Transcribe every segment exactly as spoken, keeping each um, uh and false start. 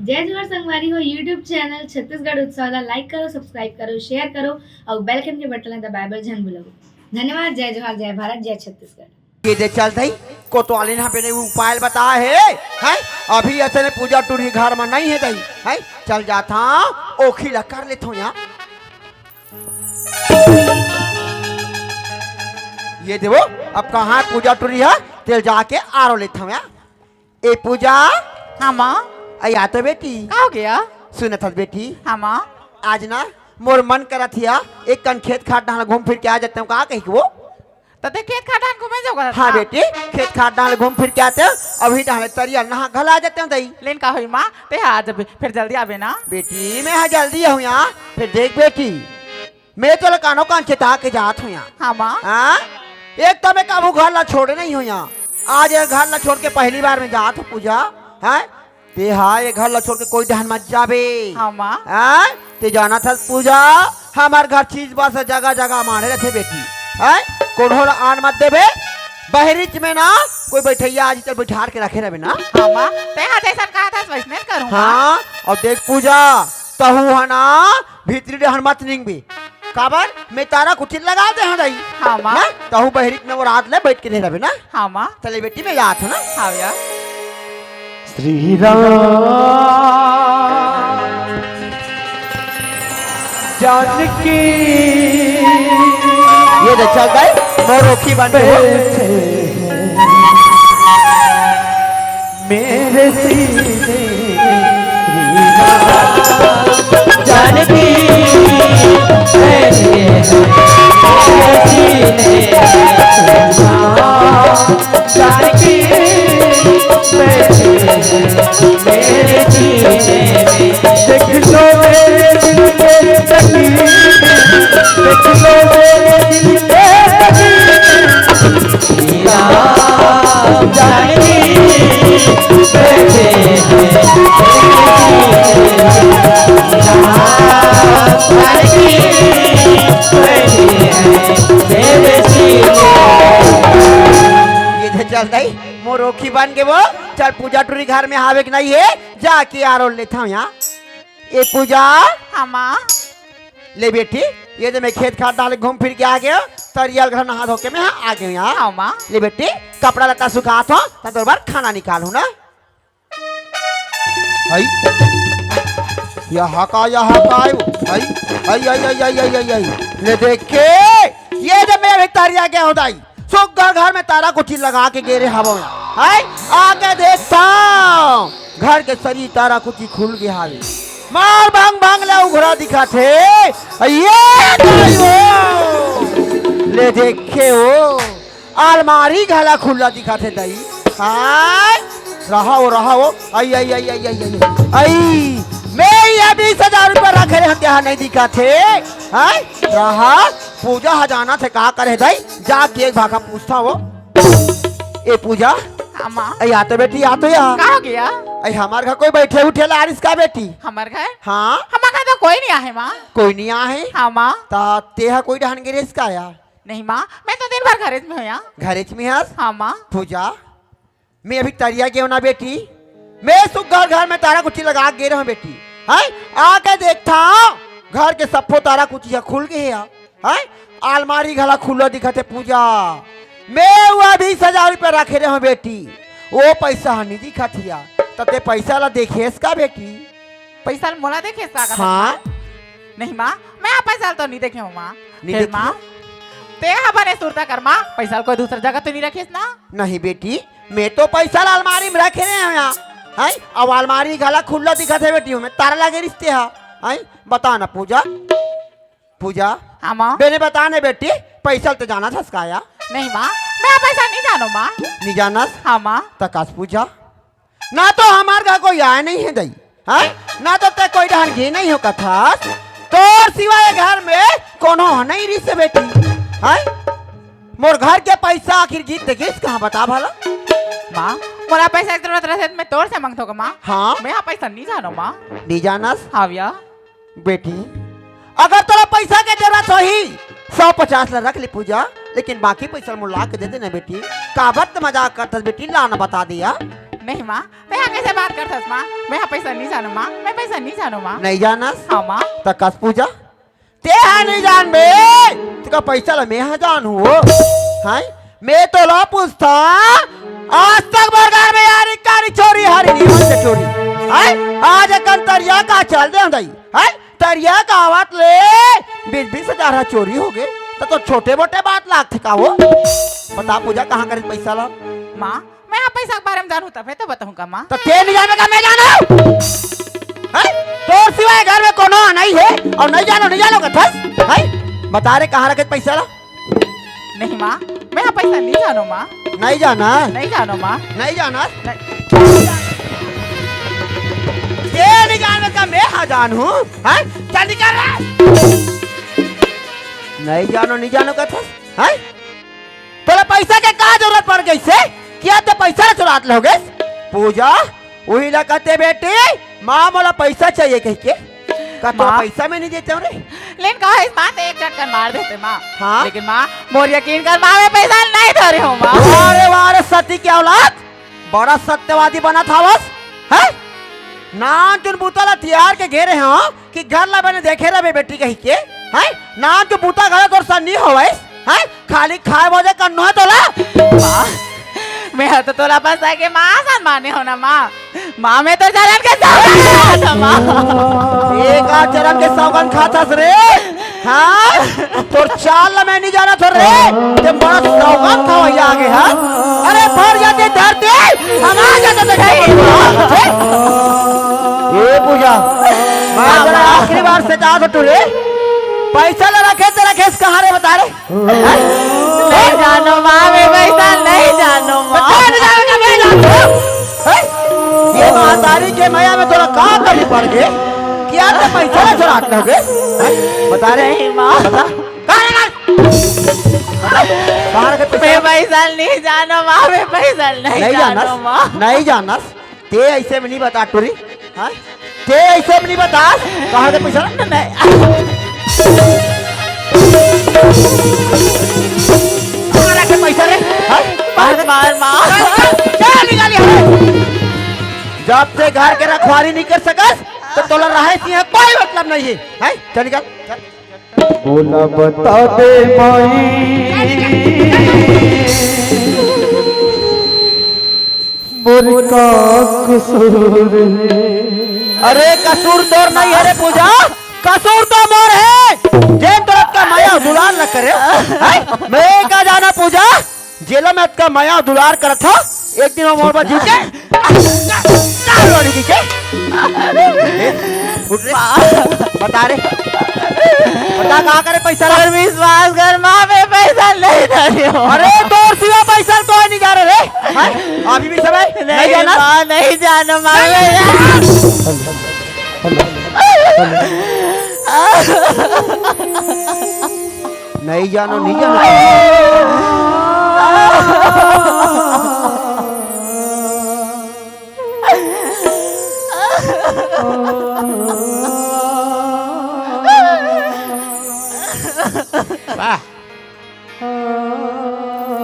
जय जोहार संगवारी हो, YouTube चैनल छत्तीसगढ़ उत्सव ला like करो, subscribe करो, share करो अउ bell icon के बटन ला दबाए बर झन भूलव। धन्यवाद। जय जोहार, जय भारत, जय छत्तीसगढ़। ये दे चल दई, कोतवाली ना बेने उपाय बताए हे, हैं? अभी अइसने पूजा टूरी घर में नहीं हे दई, हैं? चल जाथा, ओखी ला कर लेथों यहाँ। ये देवो, अब कहाँ पूजा टूरी हे, तेल जाके आरो लेथों यहाँ। ए पूजा। हाँ माँ। अई आ तो बेटी। का हो गया? सुनत हस बेटी। हाँ माँ। आज ना मोर मन करत हिया, एक कन खेत खार डहन घूम फिर के आ जातेंव, का कही वो? त ते खेत खार डहन घूमे जाओगा? हाँ बेटी, खेत खार डहन घूम फिर के आतेंव, अभी डहन तरिया नहा घला आ जातेंव दई। लेन का होई माँ, ते हा आ जाबे, फिर जल्दी आबे ना। बेटी, मैं हा जल्दी आहूँ यहाँ, फिर देख बेटी, मैं तोला कानो कान चेता के जात हूँ यहाँ। हाँ माँ। हाँ? एक तो मैं कभू घर ला छोड़े नहीं हूँ यहाँ। आज ये घर ला छोड़ के पहली बार मैं जात हूँ पूजा। हैं? ते हा ये घर ला छोड़ के कोई डहन मत जाबे। हाँ माँ। हैं? ते जानत हस पूजा, हमर घर चीज बस जगह जगह माढ़े रथे बेटी। हैं? कोनो ला आन मत देबे। बहरीच में ना कोई बैठइया आज चल बैठार के रखे रहबे ना। हाँ माँ, ते हा जैसन कहत हस वैसने करूँ माँ। हाँ, अउ देख पूजा, तहू ह ना भीतरी डहन मत निंगबे। काबर? मैं तारा कुचिल लगा दे हन रही। हाँ माँ। ना? तहू बहरी के नवरात ले बैठ के नहीं रहबे ना? हाँ माँ। चले बेटी, मैं जात हूँ ना। हाँ भैया। श्री राम जानकी। ये दे चल गए, मोर रोखी बन के वो। मेरे सीने जानकी मेरे सीने जानकी मेरे सीने देख लो मेरे दिल के तकदीर, देख लो मेरे दिल के तकदीर। ये दे चल दई, मोर रोखी बन के वो, चल पूजा टूरी घर में हावे के नहीं है, जाके आरो लेथव यहाँ। ए पूजा। हाँ माँ। ले बेटी, ये दे मैं खेत खार डाले घूम फिर के आ गयो, तरिया घर नहा धो के मैं आ गयो यहाँ। हाँ माँ। ले बेटी, कपड़ा लत्ता सुखात हो, त तोर बर खाना निकालूँ ना। हई, यहाँ का, यहाँ का आयो? हई, हई, हई, हई, हई, हई, हई, हई। ले देखे, ये दे मैं अभी तरिया गयो हूँ दाई। सुग्घर घर में तारा कुची लगा के गे रे हवो। हाय, आके देखता हूँ, घर के सरी तारा कुची खुल गे हावे। मार भंग भंग ले उघरा दिखत हे। ये का हो? ले देखे हो, अलमारी घला खुल्ला दिखत हे दई। हाय, रहा हो, रहा हो। आई, आई, आई। आई, मैं ये बीस हजार रुपया रखे रहे हन, यहाँ नहीं दिखत हे। हाय, रहा। पूजा ह जानत हे का करे दई, जाके एक भाखा पूछता हो। ए पूजा। हाँ माँ। ए, या तो बेटी, या तो या। का हो गया? ए, हमार घर कोई बैठे उठे ला आरिस का बेटी? हमार घर? हाँ। हमार घर तो कोई नहीं आहे माँ। कोई नहीं आहे? हाँ माँ। ता तेहा कोई डहन गे रेस का या? नहीं माँ, मैं तो दिन भर घरेच में हूँ या। घरेच में हस? हाँ माँ। पूजा। मैं अभी तरिया गेंव ना बेटी, मैं सुग्घर घर में तारा कुची लगा के गे रहूं बेटी। हैं? आके देखता हूँ, घर के सप्पो तारा कुची ह खुल गे हे। हैं? अलमारी घला खुल्ला दिखत हे पूजा। मैं वो बीस हजार रुपया रखे रहूं बेटी, वो पैसा ह नहीं दिखत हिया। त ते पैसा ला देखेस का बेटी? पैसा ल मोला देखेस का? हाँ। नहीं माँ, मैं आप पैसा ल तो नहीं देखे हूँ माँ। नहीं फिर देखे? माँ, ते ह बने सुरता कर माँ, पैसा ल कोई दूसरा जगह तो नहीं रखेस ना? नहीं बेटी, मैं तो पैसा ला अलमारी में रखे रहे हूँ यहाँ। हैं? अब अलमारी घला खुल्ला दिखत हे बेटी, ओमे तारा लगे रिहिस ते हा। हैं? बता ना पूजा। पूजा। हाँ माँ। बेने बता ना बेटी, पैसा ल ते जानत हस का या? नहीं माँ, मैं पैसा नहीं जानो माँ। नहीं जानस? हाँ माँ। त कस पूजा? ना तो हमार घर कोई आए नहीं हे दई, हैं? ना तो ते कोई डहन गे नहीं हो कथस। तोर सिवा ये घर में कोनो ह नहीं रिहिस बेटी, हैं? मोर घर के पैसा आखिर गिस ते गिस कहाँ, बता भला? माँ, मोला पैसा के जरूरत रहिथे त मैं तोर से मांगथों का माँ? हाँ। मैं हा पैसा नहीं जानो माँ। नहीं जानस? हाँ भैया। बेटी, अगर तोला पैसा के जरूरत होही, सौ पचास ला रख ले पूजा, लेकिन बाकी पैसा मोला ला के दे देना बेटी। काबर त मजाक करथस बेटी, ला ना बता दे या। नहीं माँ, तैं हा कइसे बात करथस माँ? मैं हा पइसा नइ जानों माँ, मैं पइसा नइ जानों माँ। नइ जानस? हाँ माँ। त कस पूजा, तैं हा नइ जानबे, तेकर पइसा ला मैं हा जानहूँ। हैं? मैं तोला पूछथों, आज तक मोर घर में यारी कारी चोरी हारी नइ होय चोरी। हैं? आज एकन तरिया कहाँ चल दे हँव दाई। हैं? तरिया कहावत ले बीस बीस हजार हा चोरी होगे, त तो छोटे मोटे बात लागथे का वो? बता पूजा, कहाँ करे पइसा ला? माँ, मैं हा पइसा के बारे में जानहूँ तभे तो बताहूँ का माँ? त तैं नइ जानबे का मैं जानों? हैं? तोर सिवाय घर में कोनो नइ हे अउ नइ जानों, नइ जानों कथस? हैं? बता रे, कहाँ रखे पइसा ला? नहीं माँ, मैं हा पइसा नइ जानों माँ। नइ जानस? नइ जानों माँ। नइ जानस? नहीं। तैं नइ जानबे त मैं हा जानहूँ। हैं? चल निकल रे। नइ जानों, नइ जानों कथस। हैं? तोला पइसा के का जरूरत पड़ गइसे? कि आज तैं पइसा ला चुरात लेगेस? पूजा, उही ला कथे बेटी, माँ मोला पइसा चाहिए कहिके। का तोला माँ। पइसा मैं नइ देतेंव रे? लेकिन कहिस माँ, तैं एक झटकन मार देते माँ। हाँ? लेकिन माँ, मोर यकीन कर माँ, मैं पइसा नइ धरे हँव माँ। वाह रे वाह रे, सती के औलाद, बड़ा सत्यवादी बनत हवस, हैं? नानचुन बूता ला तियार के गे रेहे हँव कि घर ला बने देखे रहिबे बेटी कहिके, हैं? नानचुन बूता घलो तोर सन नइ होवइस, हैं? खाली खाए बोजे करनो हे तोला। माँ, मैं हा तो तोला अपन सगे माँ असन माने हँव ना माँ। माँ, मैं तोर चरन के सौगन खात हँव माँ। ए का चरन के सौगन खात हस रे? हाँ? तोर चाल ला मैं नइ जानत हँव रे। तैं बड़ा सौगन खावइया आगे, हाँ? अरे भर जाते धरती, हम आ जाते तो नहीं। ए पूजा, मैं तोला आखिरी बार से कहा तो रे, पइसा ला रखे त रखेस कहाँ रे, बता रे? नइ जानों माँ, मैं पइसा नइ जानों माँ। बता, नइ जानों का मैं जानों। हैं? ये महतारी के मया में तोला का कमी पड़ गे कि आज तैं पइसा ला चुरात लेगेस? हैं? बता रे। नहीं माँ। बता। कहाँ रे, कहाँ? बता। कहाँ रखे पइसा? मैं पइसा नइ जानों माँ, मैं पइसा नइ जानों माँ। नइ जानस? तैं अइसे में नइ बता टूरी, हाँ? तैं अइसे में नइ बतास, कहाँ के पइसा रे? नहीं। कहाँ रखे पइसा रे? हाँ? कहाँ के मार, मार। चल, निकाल यहाँ से। जब तैं घर के रखवारी नइ कर सकस, त तोला रहे से इहाँ कोई मतलब नइ हे, हैं? चल निकल, चल। मोला बता दे माई, मोर का कसूर हे? अरे कसूर तोर नइ हे रे पूजा, कसूर तो मोर हे, जेन तोर अतका मया दुलार ला करे, हैं? मैं का जानों पूजा, जेला मैं अतका मया दुलार करत हँव, एक दिन वो मोर बर जीव के, उठ रे, बता रे, बता कहाँ करे पइसा ला? पर विश्वास कर माँ, मैं पइसा नइ धरे हँव। अरे तोर सिवा पइसा कोई नइ धरे रे, हैं? अभी भी समय नइ जानस? माँ, नइ जानों माँ, मैं नइ जानों, नइ जानों। वाह।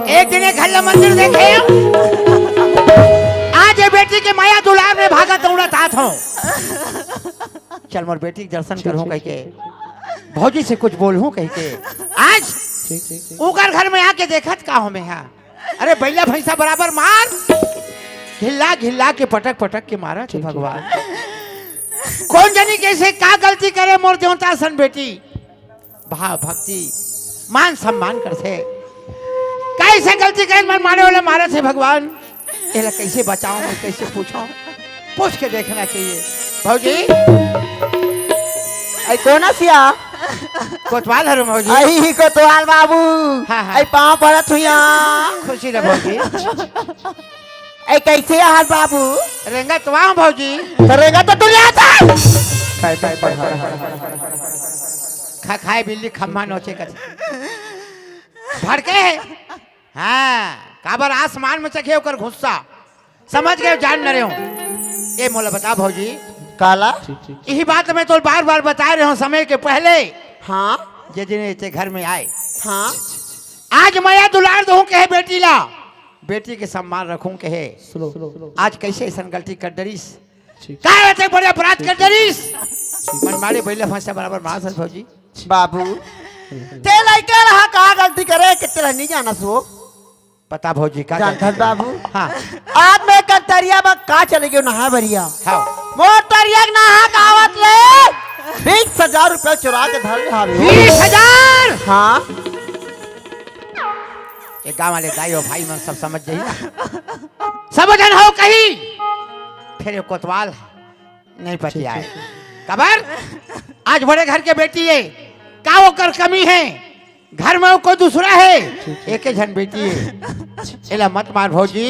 एक दिन एक हल्ला मंदिर देखे, आज ये बेटी के मया दुलार में भागत दौड़त आत हँव। चल मोर बेटी के दर्शन करहूँ कहिके, भौजी से कुछ बोलहूँ कहिके। आज ओकर घर में आके देखत का हँव मैं हा? अरे बइला भइँसा बराबर मार, घिल्ला घिल्ला के पटक पटक के मारत हे भगवान। कोन जनी कइसे का गलती करे मोर देवता सन बेटी। भाव भक्ति, मान सम्मान करथे। कइसे गलती करे मन माने वाला मारत हे भगवान। एला कइसे बचावँव मैं, कइसे पूछँव? पूछ के देखना चाहिए। भौजी, अई कोन अस या? कोतवाल हरँव भौजी। अई कोतवाल बाबू। हाँ, हाँ। अई पाँव परत हँव या। खुशी रह भौजी। ए, कइसे आहास बाबू? रेंगत हँव भौजी। त रेंगत तो दुनिया था। खा खाए बिल्ली खम्मा नोचे कथे। भड़के हे। हाँ, काबर आसमान में चघे ओकर गुस्सा। समझ गए, जान न रहे हो। ए, मोला बता भौजी। काला? इही बात मैं तोला बार-बार बताए रहे हँव समय के पहले। हाँ। जे दिन एते घर में आए। हाँ। आज मया दुलार दूँ कहे बेटी ला। बेटी के सम्मान रखूं कहे। सुनो, सुनो, सुनो। आज कैसे ऐसन गलती कर डरिस? ठीक। का एते बड़े अपराध कर डरिस? ठीक। मन मारे बैला फंसा बराबर मार सस भौजी। बाबू, ते लइका रहा का गलती करे के तेला नहीं जाना सो? पता भौजी का जानथस गलती करे? बाबू? हाँ। आज मैं कल तरिया में का चले गयो नहाए बरिया। हाँ। मोर तरिया के नहा के आवत ले बीस हजार रुपया चुरा के धर ले हावे। बीस हजार? हाँ। ये गांव वाले दाई हो भाई मन सब समझ जाई। सब जन हो कही। फिर ये कोतवाल नहीं पतियाए। ठीक, ठीक। काबर? आज बड़े घर के बेटी है, का ओकर कमी है? घर में वो कोई दूसरा है? ठीक, ठीक। एके झन बेटी है। एला मत मार भौजी,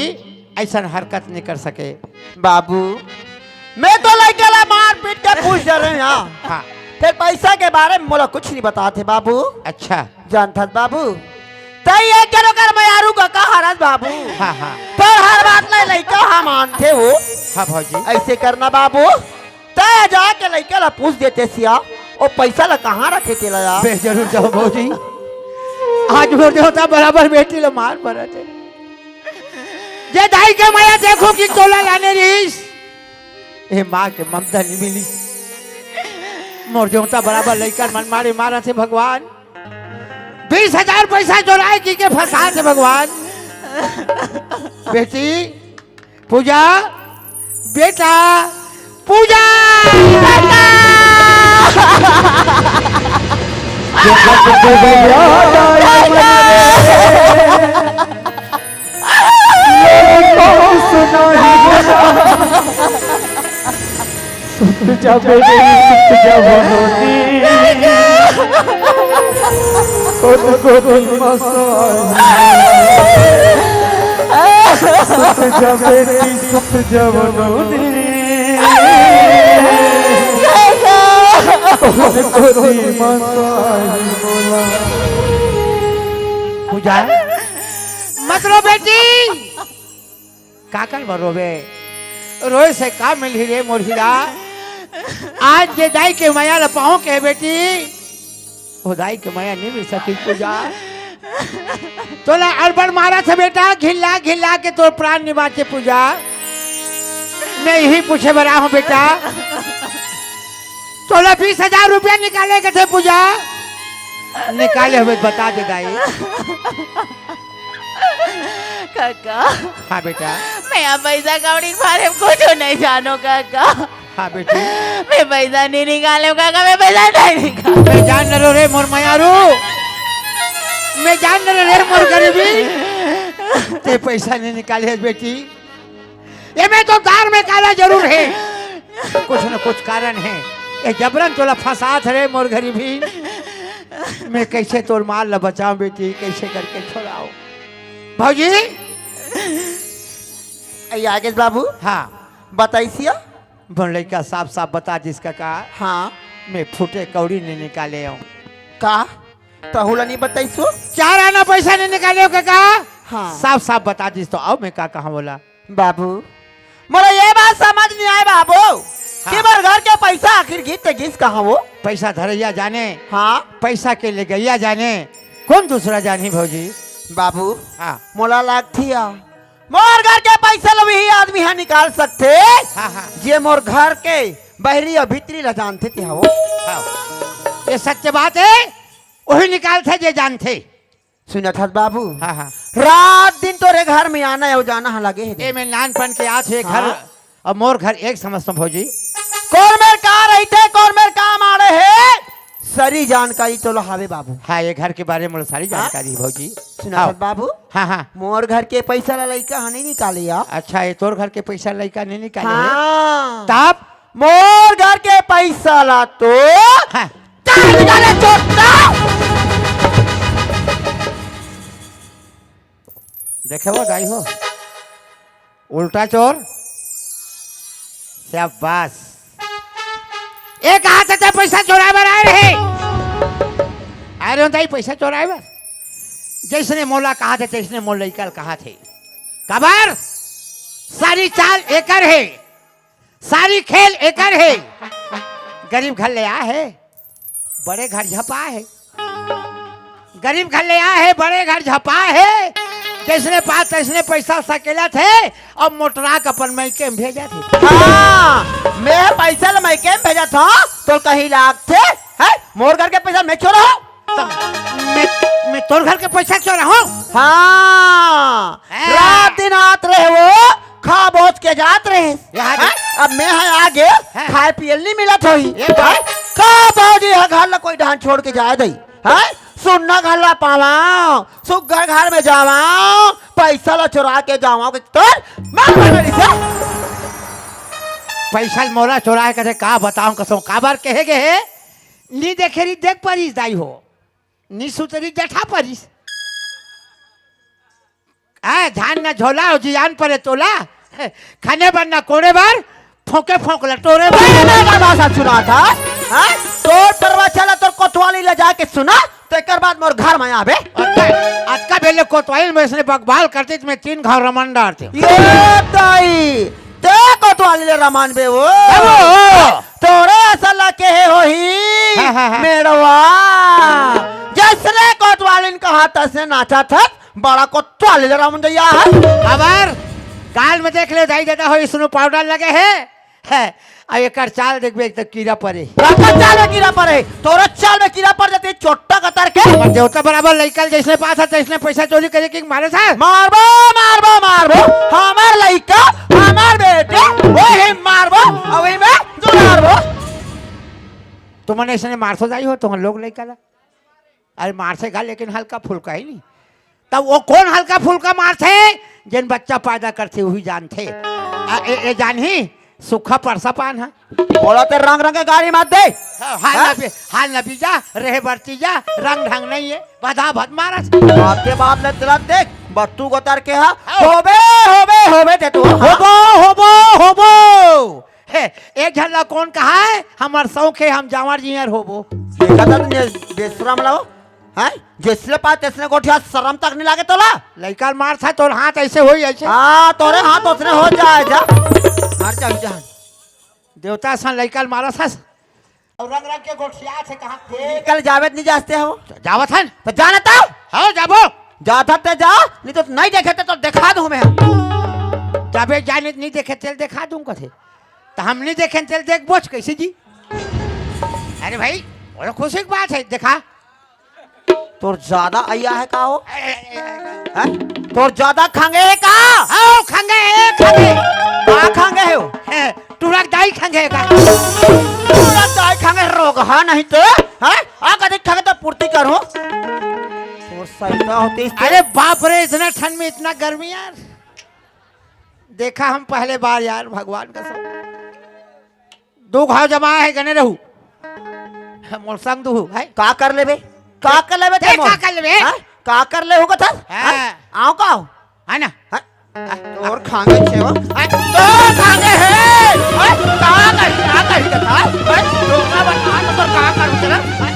ऐसन हरकत नहीं कर सके। बाबू, मैं तो लइका ला मार पीट के पूछ डरे हंव। हाँ। फिर पैसा के बारे में मोला कुछ नहीं बताथे बाबू। अच्छा। जानथस बाबू, तई एक जन ओकर मयारू कका हरस बाबू। हाँ, हाँ। तोर हर बात ला लइका हा मानथे हो। हाँ भौजी। ऐसे करना बाबू, तय जाके लइका ला पूछ देते सिया, ओ पैसा ला कहाँ रखे तेला यार? बे जरूर जाओ भौजी। आज मोर देवता बराबर बेटी ला मार पड़त हे। जे दाई के मया देखो कि तोला लाने रहीस। ए माँ के ममता नहीं मिली। मोर देवता बराबर लइका मन मारे मारत हे भगवान। बीस हजार पैसा चोराए की के फंसात हे भगवान। बेटी, पूजा, बेटा, पूजा। सुत जा बेटी, सुत जा बनोनी। कोन कोन मसाई। सुत जा बेटी, सुत जा बनोनी। कोन कोन मसाई बोला। पूजा, मत रो बेटी। काकर बर रोबे? रोए से का मिलही रे मोर हीरा? आज जे दाई के मया ल पाओ के बेटी, ओ दाई के मया नहीं मिल सकी पूजा। तोला अड़बड़ मारत हे बेटा, घिल्ला घिल्ला के तोर प्राण निबाचे पूजा। मैं यही पूछे बर आहूं बेटा, तोला बीस हजार रुपया निकाले के थे पूजा, निकाले होबे त बता दे दाई। काका। हाँ बेटा। मैं अब पैसा कौड़ी के बारे में कुछ नहीं जानो काका। हाँ बेटी। मैं पैसा नहीं निकाले काका, मैं पैसा नहीं निकाले। मैं जान डरो रे मोर मयारू, मैं जान डरो रे मोर गरीबी। ते पैसा नहीं निकाले बेटी, एमे तो दार में काला जरूर हे, कुछ न कुछ कारण हे। ये जबरन तोला फंसात हे रे मोर गरीबी। मैं कैसे तोर माल ला बचाऊं बेटी, कैसे करके छोड़ाऊं? भौजी। ए, आगेश बाबू। हाँ। बताइसिया। मोर लइका साफ साफ बता दिस काका। हाँ। मैं फूटे कौड़ी नहीं निकाले हूँ। का? तहू ला नहीं बताइसो? चार आना पैसा नहीं निकाले हूँ काका। हाँ। साफ साफ बता दिस तो अब मैं का कहा बोला। बाबू, मोला ये बात समझ नहीं आए बाबू, हाँ। कि मोर घर के पैसा आखिर गिस ते गिस कहाँ वो? पैसा धरैया जाने, हाँ। पैसा के लेगैया जाने, कोन दूसरा जानही भौजी? बाबू, हाँ। मोला लागथे या, मोर घर के पैसा ल वही आदमी हा निकाल सकथे, हाँ, हाँ। जे मोर घर के बहरी अउ भीतरी ला जानथे ते हा वो। हाँ। ये सत्य बात हे, वही निकालथे जे जानथे। सुनत हस बाबू? हाँ, हाँ। रात दिन तोरे घर में आना अउ जाना हा लगे हे। ए, मैं नानपन के आत हे घर, हाँ। अब मोर घर एक समझथों भौजी। कोन मेर का रहिथे, कोन मेर का माड़े हे, सरी जानकारी तोला हावे बाबू। हाँ, ये घर के बारे में मोला सारी हाँ? जानकारी हे भौजी। सुनत हाँ। हस बाबू? हाँ, हाँ। मोर घर के पैसा ला लइका हा नहीं निकाले या। अच्छा, ये तोर घर के पैसा लइका नहीं निकाले हे? हाँ। तब? मोर घर के पैसा ला तो हाँ। चाल निकाले चोट्टा। देखे हो दाई हो, उल्टा चोर। शाबाश। ए कहा थे ते पैसा चोराए बर आए रहे? आए रहे हो दाई पैसा चोराए बर? जैसने मोला कहा थे, तैसने मोर लइका ल कहा थे। काबर? सारी चाल एकर हे। सारी खेल एकर हे। गरीब घर ले आ हे, बड़े घर झपा हे। गरीब घर ले आ हे, बड़े घर झपा हे। जइसने पास तइसने पइसा सकेलथे अउ मोटरा के अपन मइके में भेजथे। हाँ, मैं पइसा ल मइके में भेजत हँव, तोर कहीं लागथे, हैं? मोर घर के पइसा मैं चोराहूँ? त मैं, मैं तोर घर के पइसा चोराहूँ? हाँ, हैं? रात दिन आत रहे वो, खा बोज के जात रहे। यहाँ हैं? अब मैं ह आगे, हैं? खाए पिए ल नइ मिलत होही। ये बात हैं? का बाबूजी ह घर ला कोई डहन छोड़ के जाए दई? हैं? सुन्ना घर ला पावँव, सुग्घर घर में जावँव, पइसा ला चोरा के जावँव के तोर मार मार रही से। पइसा ल मोला चोराए कथे, का बतावँव कसम, काबर कहे गे हे? नी देखे रही देख परिस दाई हो, नी सुतरी जठा परिस। आ, धान न झोला अउ जियान परे तोला। खने बर न कोड़े बर, फोंके फोंक ल टोरे बर। तेरे का भाषा सुना था, हाँ? तोर प्रवचन ला तोर कोतवाली ले जाके सुना, तेकर बाद मोर घर में आबे। अतका, अतका बेले कोतवाली में इसने बकबाल करते त मैं तीन घाव रमन डारते। ये ताई, ते कोतवाली ले रमन बे वो। अब वो। तोरे असल ला केहे होही, हाँ, हाँ, हाँ। मेड़वा। जइसने कोतवालिन कहा तइसने नाचा था, बड़ा कोतवाली ले रमन जइया हे। अबर गाल में देख ले दाई ददा हो, इसने पाउडर लगे हे। हे, अब एकर चाल देखबे त कीरा परे। काकर चाल में कीरा परे? तोरे चाल में कीरा पर जाथे, चोट्टा कतर के। अउ देवता बराबर लइका ल जइसने पास हे, तइसने पइसा चोरी करे के मारे थे। मारबो, मारबो, मारबो। हमर लइका, हमर बेटे, ओही मारबो, अउ ओही में जुगाड़बो। तुमन अइसने मारथो दाई हो, तुमन लोग लइका ला। अरे मारथे गा, लेकिन हल्का फुल्का ही नहीं। तब वो कोन हल्का फुल्का मारथे? जेन बच्चा पैदा करथे, वही जानथे। आ, ए, ए जानही, सुक्खा परसा पान हे। बोला ते रंग रंग के गारी मत दे। हाँ, हाल हाँ? न बी-, हाल न बीजा, रहे बरती जा, रंग ढंग नहीं हे, बधा भत मारस। बाते बात ले तेला देख, बत्तू गोतर के हा। हाँ। होबे, होबे, होबे ते तू। होबो, होबो, होबो। हे, एक झन ला कोन कहा हे? हमर सौंख हे, हम जांवर जियर होबो। देखा था तुमने बेशरम ला, हैं? जइसने पास तइसने गोठिया, शरम तक नहीं लागे तोला? लइका ल मारथा, तोर हाथ अइसे होही, अइसे। हाँ, तोरे हाथ ओसने हो जाए, जा। मर जा, जा। देवता सन लइका ल मारथस। अउ रंग रंग के गोठियाथे कहाँ? निकल जावे त नहीं जाते हो। जावत हन। त जाना त। हाँ, जाबो। जाथा ते जा, नहीं तो नहीं देखे ते तो देखा दूँ मैं। जाबे जाने नहीं देखे तेल देखा दूँ कथे। त हम नहीं देखे तेल देख बोझ कैसे जी? अरे भाई, वो तो खुशी की बात है, देखा। तोर ज्यादा अइया हे का हो? ए, ए, ए, ए, हैं? तोर ज्यादा खंगे हे का? आओ, खंगे हे, खंगे। का खंगे हे वो? हे, टुरक दाई खंगे हे का? टुरक दाई खंगे रोगहा नहीं ते, हैं? आ कदी खंगे त पूर्ति करहूँ। तोर सैता होती। अरे बाप रे, इतना ठंड में इतना गर्मी यार। देखा हम पहले बार यार, भगवान कसम। दू घाव जमा हे, गने रहू। मोर संग दू हे। का कर लेबे? का कर लेबे ते ते मोर? का कर लेबे? हाँ? का कर ले हो कथस? हाँ। हाँ? आओ का हो? है ना? हाँ? तोर खांगे छे हो? हाँ? तोर खांगे हे? हाँ? का कर, का कर कथा? हाँ? तोर का बता, तो तोर का कर उतरा? हाँ?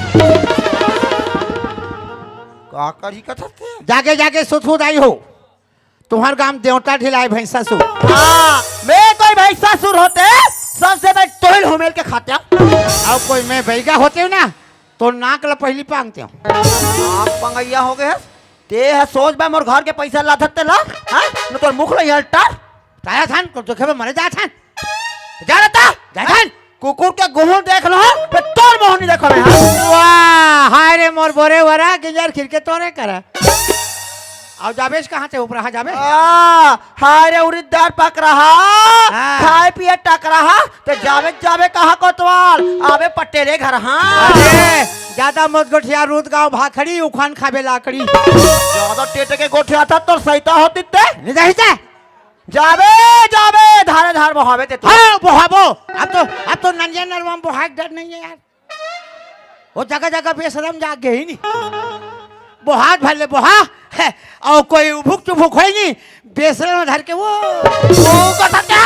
का कर ही कथा ते? जागे जागे सुध सुध आई हो। तुम्हार गांव देवता ढिलाए भैंसा सु। हाँ, मैं कोई भैंसा सुर होते, सबसे मैं तोहिल हुमेल के खाते। अब कोई मैं बैगा होते हो ना, तो नाक ला पहली पांगते हो। नाक पंगैया हो गए। ते ह सोच बा मोर घर के पैसा ला धरते ला, हाँ? न तोर मुख ला यहाँ टार। ताया थान, को देखे में मरे जा थान। जा रहता। जा थान। कुकुर के गुहुल देख लो, पे तोर मोहनी देखो रे, हाँ? वाह, हाय रे मोर बोरे वरा, गिंजर खिरके तोरे करा। अउ जाबेच कहाँ ते ऊपर, हाँ जाबे? आ, हाय रे उरीदार पक रहा, हाँ। खाए पिए टक रहा, ते जाबे, जाबे कहाँ कोतवाल, आबे पटेले घर, हाँ। अरे, ज्यादा मत गोठिया, रूद गाँव भाखड़ी, उखान खाबे लाकड़ी। ज्यादा टेटे के गोठिया था, तोर सैता होती ते। नहीं जाही ते? जाबे, जाबे, धारे धार बोहाबे ते तू। हाँ, बोहाबो। अब तो, अब तो नंजे नरवा म बोहाय के डर नहीं है यार। वो जगह जगह बेशरम जाग गए ही नहीं। बोहात भले बोहा, है, अउ कोई उभुक चुभुक होई नहीं, बेशरम धर के वो, वो कथा क्या?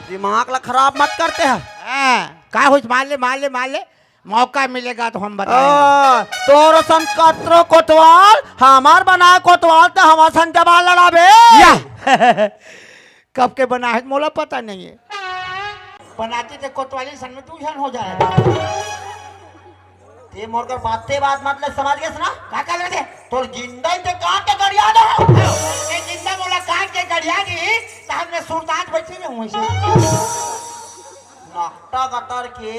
दिमाग ला खराब मत करते हैं। हाँ, का होई, मार ले, मार ले, मार ले। मौका मिलेगा तो हम बताएंगे। आ, तोर सन कतरो कोतवाल, हमार बनाए कोतवाल त हमार सन जबान लड़ाबे। या। कब के बना है, मोला पता नहीं है। बनाते थे कोतवाली सन में दू झन हो जाए। ये मोर कर बाते बात मत ले, समझ गेस ना? का कर लेथे? तोर जिंदा ही ते काट के गड़िया दे। ये जिंदा मोला काट के गड़िया दी, त हमने सुरताज बैठे रहूं ऐसे। नकटा कतर के,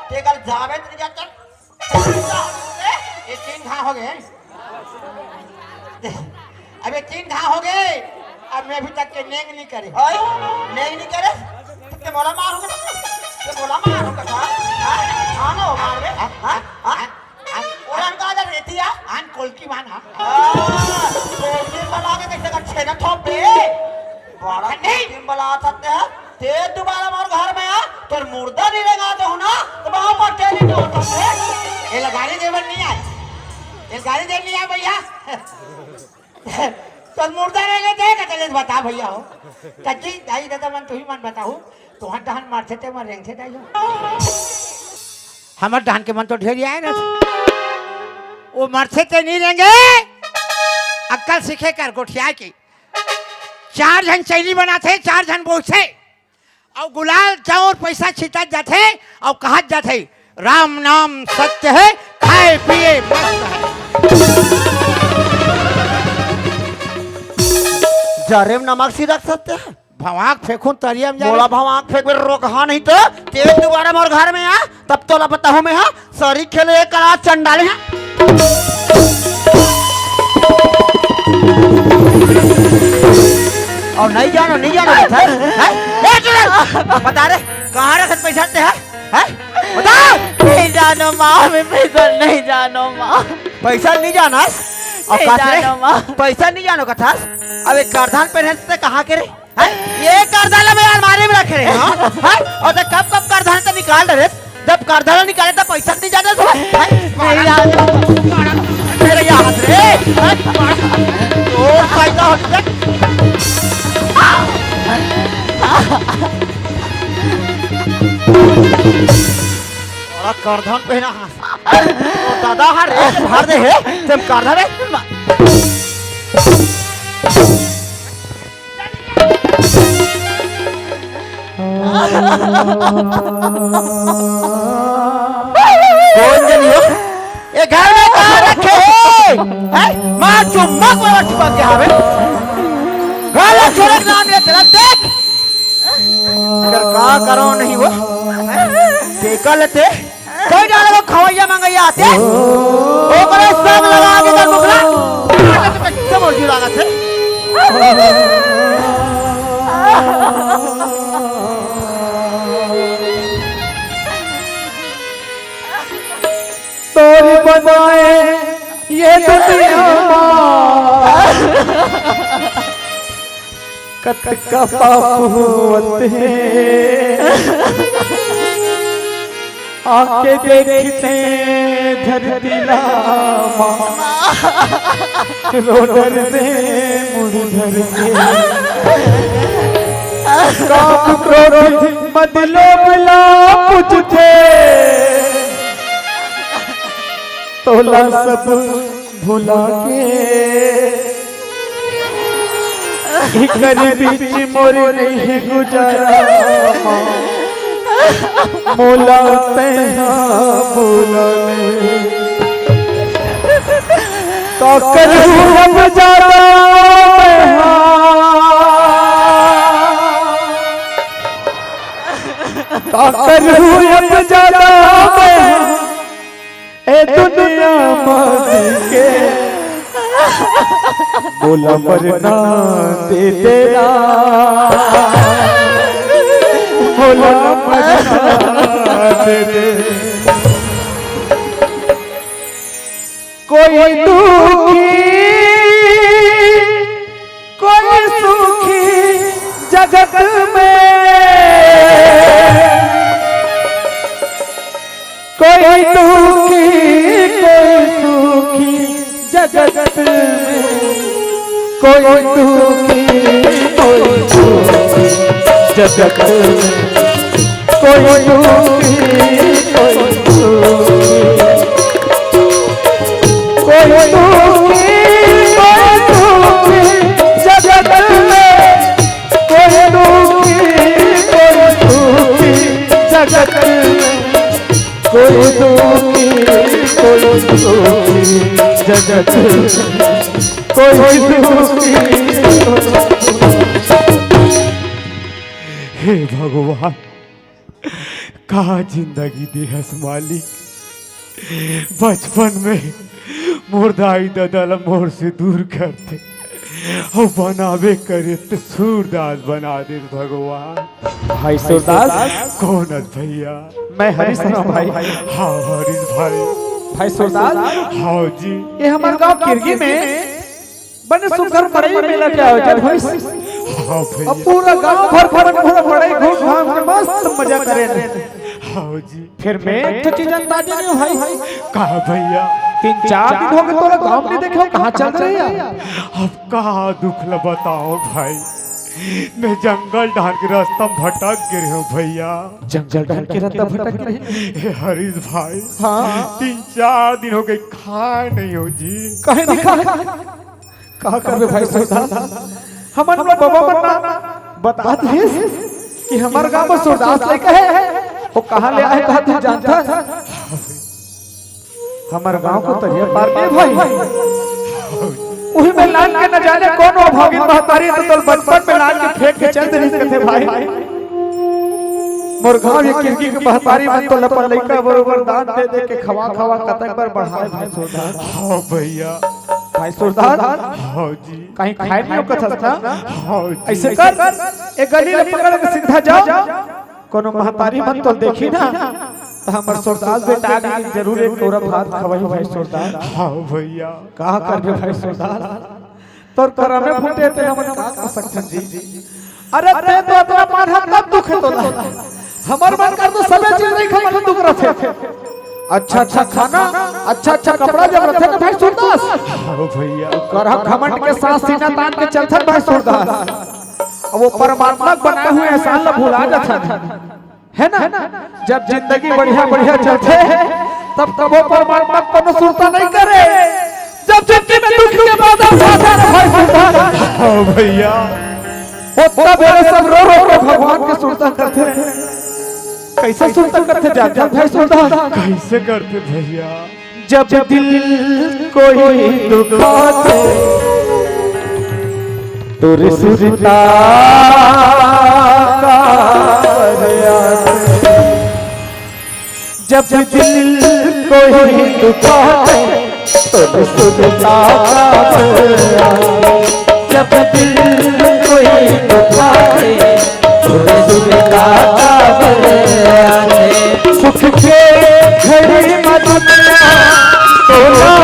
ते कल जावे त नहीं जाता। ये तीन घा हो गए। अब ये तीन घा हो गए, अब मैं अभी तक के नेंग नहीं करे। ओए, नेंग नहीं करे? ते मोला मारूंगा, ते मोला मारूंगा, हाँ? हाँ, हाँ ना, वो मार बे। हाँ, हाँ, हाँ, हाँ। ओरन का आदर रहती है? आन कोलकी मान, हाँ। हाँ, कोलकी बना के कैसे कर छेना थोप बे? बड़ा नहीं। कोलकी बना सकते हैं। ते दोबारा मोर घर में आ, तोर मुर्दा नहीं रेंगा तो हो ना, तो बाहर पट्टे नहीं तो होता है। ये गाड़ी देवन नहीं आए, ये गाड़ी देवन नहीं आए भैया। तोर मुर्दा रेंगे दे के चले बता भैया हो। कच्ची दाई दादा मन तू ही मन बताहू, तुहर डहन मरथे ते मन रेंगथे दाई हो। हमर डहन के मन तो ढेर आए ना, वो मरथे ते नहीं रेंगे। अक्कल सीखे कर गोठिया की। चार झन चैली बनाथे, चार झन बोलथे, अउ गुलाल चाउर पैसा छिटत जाथे, अउ कहत जाथे, "राम नाम सत्य है, खाए पिए मस्त है।" जरे में नमक सिरक सत्य है। भवाक फेंकूं तरिया में जा मोला रे। भवाक फेंक में रोकहा नहीं तो, तेज दोबारा मोर घर में आ, तब तोला बताहूं मैं, हाँ। सरी खेले एक कला चंडाले हैं। अउ नहीं जानो, नहीं जानो, बता। हैं? ए, चुप रह। बता रे, कहाँ रखत पैसा ते हैं? हैं? बता। नहीं जानो माँ, मैं पैसा नहीं जानो माँ। पैसा नहीं जाना? अउ नहीं कथस रे? जानो माँ। पैसा नहीं जानो कथस? अब एक करधन पहने ते कहाँ के रे? हैं? ये करधन ला मैं अलमारी में रखे रहे, हाँ? हैं? अउ ते कब कब करधन ते निकाल डरेस? जब करधन ला निकाले त पैसा नहीं जाना था? हैं? नहीं जाना। मेरे याद रे, हैं? तोर फायदा हो जाए। बड़ा करधन पहना हाँ। तो दादा हर एक भर दे हे, तुम करधन है? कौन जनी हो? ये घर में कहाँ रखे हे? हैं? मार चुम्मा को मार चुम्मा के हावे। घर में छोड़े के नाम ले तेरा देख। अगर का करो नहीं वो, देखा लेते। कोई डाले को खवैया मंगैया आते, ओकरे संग लगा के कर मुखला। समझ लागत है। तोरी बनाए ये दुनिया मा कतका पाप होत हे। आके देखते धरती ला माँ, रो डरथे मुड़ धर के। काम क्रोध मद लोभ ला पूजथे, तोला सब भुला के। इकर बीच मोर नहीं गुजारा माँ, मोला तैहा बोला ले। का करूँ अब ज्यादा मैं हाँ, का करूँ अब ज्यादा मैं हाँ। ए दुनिया मा के बोला मरना दे तेरा, बोला मरना दे दे। कोई दुखी, कोई सुखी जगत में, कोई दुखी, कोई सुखी जगत में, कोई दुखी, कोई सुखी जगत में। कोई दुखी, कोई सुखी, कोई दुखी, कोई सुखी जगत में, कोई दुखी, कोई सुखी जगत में, कोई दुखी, जगत कोई दुखी। हे भगवान, का जिंदगी देहस मालिक। बचपन में मोर दाई ददा ला मोर से दूर करते, अउ बनाबे करे त सूरदास बना दे भगवान। भाई सूरदास। कौन हस भैया? मैं हरीश हूँ भाई। हाँ हरीश भाई। भाई सूरदास। हाँ जी। ये हमर गांव किरगी में बने सुघर मड़ई मेला के आयोजन होइस। हाँ भैया। अब पूरा गांव भर के मन पूरा मड़ई घूम घाम के मस्त मजा करे। हाँ जी। फिर मैं एक ठो चीज अंदाजे नहीं हूँ भाई। का भैया? तीन चार दिन हो गए तोला गांव में नहीं देखे हूँ, कहाँ चल रहे यार? अब का दुख ल बताओ भाई, मैं जंगल डहर के रास्ता में भटक गे हूँ भैया। जंगल डहर के रास्ता भटक गे? हे हरीश भाई। हाँ। तीन चार दिन हो गए, खाए नहीं हो जी। कहे नहीं खा? का करबे भाई सूरदास? हमर लोग बाबा मन ना बता दिस कि हमर गांव में सूरदास लइका हे। वो कहाँ ले आए, कहा तू जानता है? हमर गांव को तरिया पार के भाई। उही में लान के न जाने कौन अभागिन महतारी तो तोल बचपन में लान के फेंक के चल देनी थे भाई। मोर गांव ये किरगी के महतारी मन तो लपन लइका बरोबर दान दे दे के खवा खवा कतक बर बढ़ाए भाई सूरदास। हाँ भैया। भाई सूरदास। हाँ जी। कहीं खाए नहीं हो कथस ना? हाँ जी। ऐसे कर, एक गली ले पकड़ के सीधा जाओ, कोनो महतारी मन तो देखी ना, तो हमर सूरदास बेटा आगे जरूर एक टोरा भात खवाई भाई सूरदास। हाँ भैया। कहा करबे भाई सूरदास? तोर करम में फूटे ते हमन का कर सकथन जी। अरे ते तो अपना मान है तब दुख है तोला। हमर मन कर तो सबे चीज नहीं खबर दुख रथे। अच्छा अच्छा खाना, अच्छा अच्छा कपड़ा जब रथे ना भाई सूरदास। हाँ भैया। करह घमंड के साथ सीना तान के चलथन भाई सूरदास। अब वो परमात्मा के बनाए हुए एहसान ला भुला जाथन। है ना? जब जिंदगी बढ़िया बढ़िया चलथे, तब कबो परमात्मा कोनो सुरता नहीं करे। जब जिंदगी में दुख के बादल छा जाए भाई सूरदास। हाँ भैया। ओतना बेरे सब रो रो के भगवान के सुरता करथे। कैसे सुरता करथे जानथस भाई सूरदास? कैसे करथे भैया? जब दिल कोई दुखाते, तोर सुरता का याद। जब दिल कोई दुखाते, तोर सुरता का याद। जब दिल कोई दुखाते, सुख के घड़ी में दुनिया तोला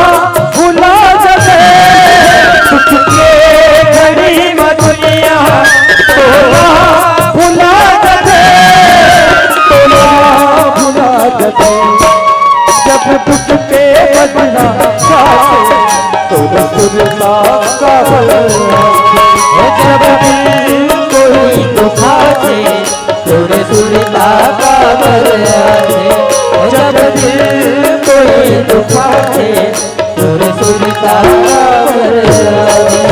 भुला जाथे। सुख के घड़ी में दुनिया तोला भुला जाथे, तोला भुला जाथे। जब दुख के बदला छाते, तोर सुरता का बल। जब दिल कोई दुखाते, तोर सुरता का बल आथे। जब दिल कोई दुखाते, तोर सुरता का बल आथे।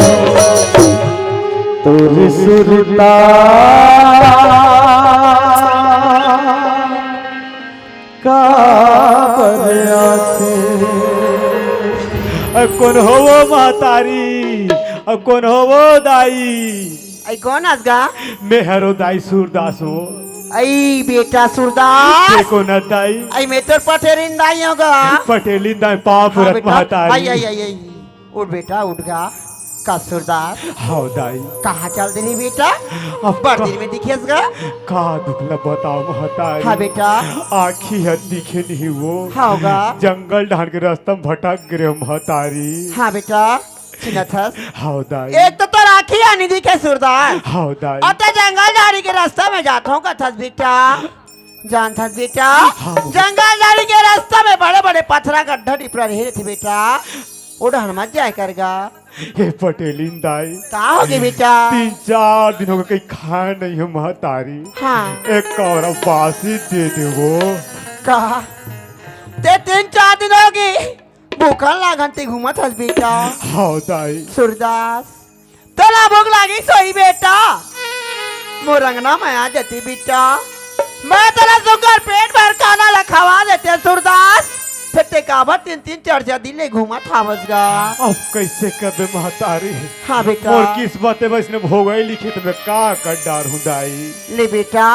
तोर सुरता काबर आथे? अ, कोन हो वो महतारी? अ, कोन हो वो दाई? अई कोन अस गा? मैं हरो दाई सूरदास हो। अई बेटा सूरदास। ते कोन अस दाई? अई मैं तोर पटेलिन दाई हो गा। पटेलिन दाई पाँव हाँ पुरत बेटा। महतारी। अई, अई, अई, अई। उठ बेटा, उठ गा। का सूरदास? हाँ दाई। कहाँ चल देनी बेटा? अब बड़ का दिन में दिखेस गा। का दुख ल बताओ महतारी। हाँ बेटा। आँखी ह दिखे नहीं वो। हाँ गा। जंगल डहर के रास्ता में भटक गे हो महतारी। हाँ बेटा। चिन्हत हस? हाँ दाई। एक तो तोर आँखी ह नहीं दिखे सूरदास। हाँ दाई। अउ ते जंगल डहर के रास्ता में जात हो कथस बेटा। जानत हस बेटा। हाँ। जंगल डहर के रास्ता में बड़े-बड़े पथरा गड्ढा टिपरा रहे रथे बेटा। ओ डहर मत जाए कर गा। हे पटेलिन दाई। का हो गे बेटा? तीन चार दिन हो गे, कहीं खाए नहीं हो महतारी। हाँ। एक कौरा बासी दे देवो। का? ते तीन चार दिन हो गे, भूखन लागन ते घूमत हस बेटा। हाँ दाई। सूरदास, तोला भूख लागिस होही बेटा, मोर अंगना में आ जाते बेटा, मैं तोला सुघर पेट भर खाना ला खवा देते सूरदास। फेर ते काबर तीन तीन चार चार दिन ले घूमत हावस गा? अब कइसे करबे महतारी? हाँ बेटा। मोर किस्मत में इसने भोगई लिखित, मैं का कर डारहूँ दाई? ले बेटा,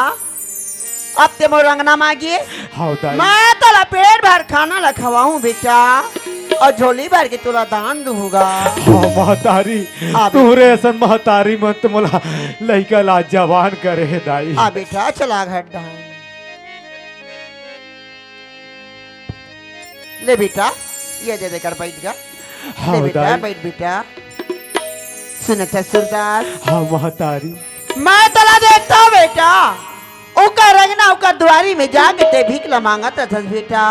अब ते मोर अंगना म आगे। हाँ दाई। मैं तोला पेट भर खाना ला खवाहूँ बेटा, अउ झोली भर के तोला दान दूहूँ गा। हाँ महतारी, हाँ बेटा। तुहरे असन महतारी मन तो मोला लइका ला जवान करे हे दाई। हाँ बेटा, चला घर डाहर। ले बेटा, ये दे देकर बैठ गा। हाँ ले बेटा, दाई। बैठ बेटा। सुन अच्छा सूरदास। हाँ महतारी। मैं तोला देखथंव बेटा, ओकर अंगना, ओकर दुआरी में जाके ते भीख ला मांगत रथस बेटा।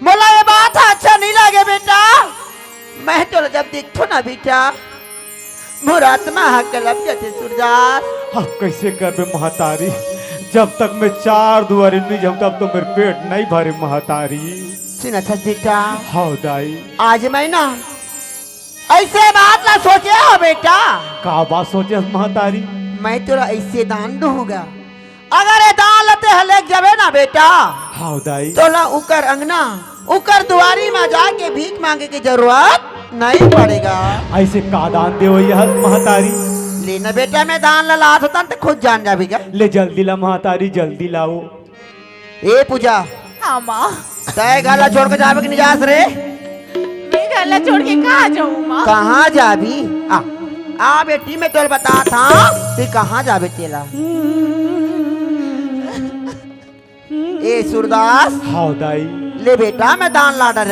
मोला ये बात ह अच्छा नइ लागे बेटा। मैं तोला जब देखथंव ना बेटा, मोर आत्मा ह कलप जाथे सूरदास। अब कइसे करबे महतारी, जब तक मैं चार दुआरी नइ जाहूँ तब तो मेर पेट नइ भरे महतारी। सुन अच्छा बेटा। हाँ दाई। आज मैं ना अइसे बात ला सोचे हंव बेटा। का बात सोचे हस महतारी? मैं तोला अइसे दान दूहूँ गा, अगर ये दान ला ते ह लेके जाबे ना बेटा, हाँ दाई। तोला उकर अंगना, उकर दुआरी म जाके भीख मांगे के जरूरत नइ पड़ेगा। अइसे का दान देवइया हस महतारी? ले ना बेटा, मैं दान ला लात हों त खुद जान जाबे गा। ले जल्दी ला महतारी, जल्दी लाओ। ए पूजा, हाँ माँ। तैं घर ला छोड़ के जाबे कि नइ जास रे? मैं घर ला छोड़ के कहाँ जाहूँ माँ? कहाँ जाबे? आ, आ बेटी, मैं तोला बताथंव, तैं कहाँ जाबे तेला। ए सूरदास। हाँ दाई। ले बेटा, मैं दान ला डारे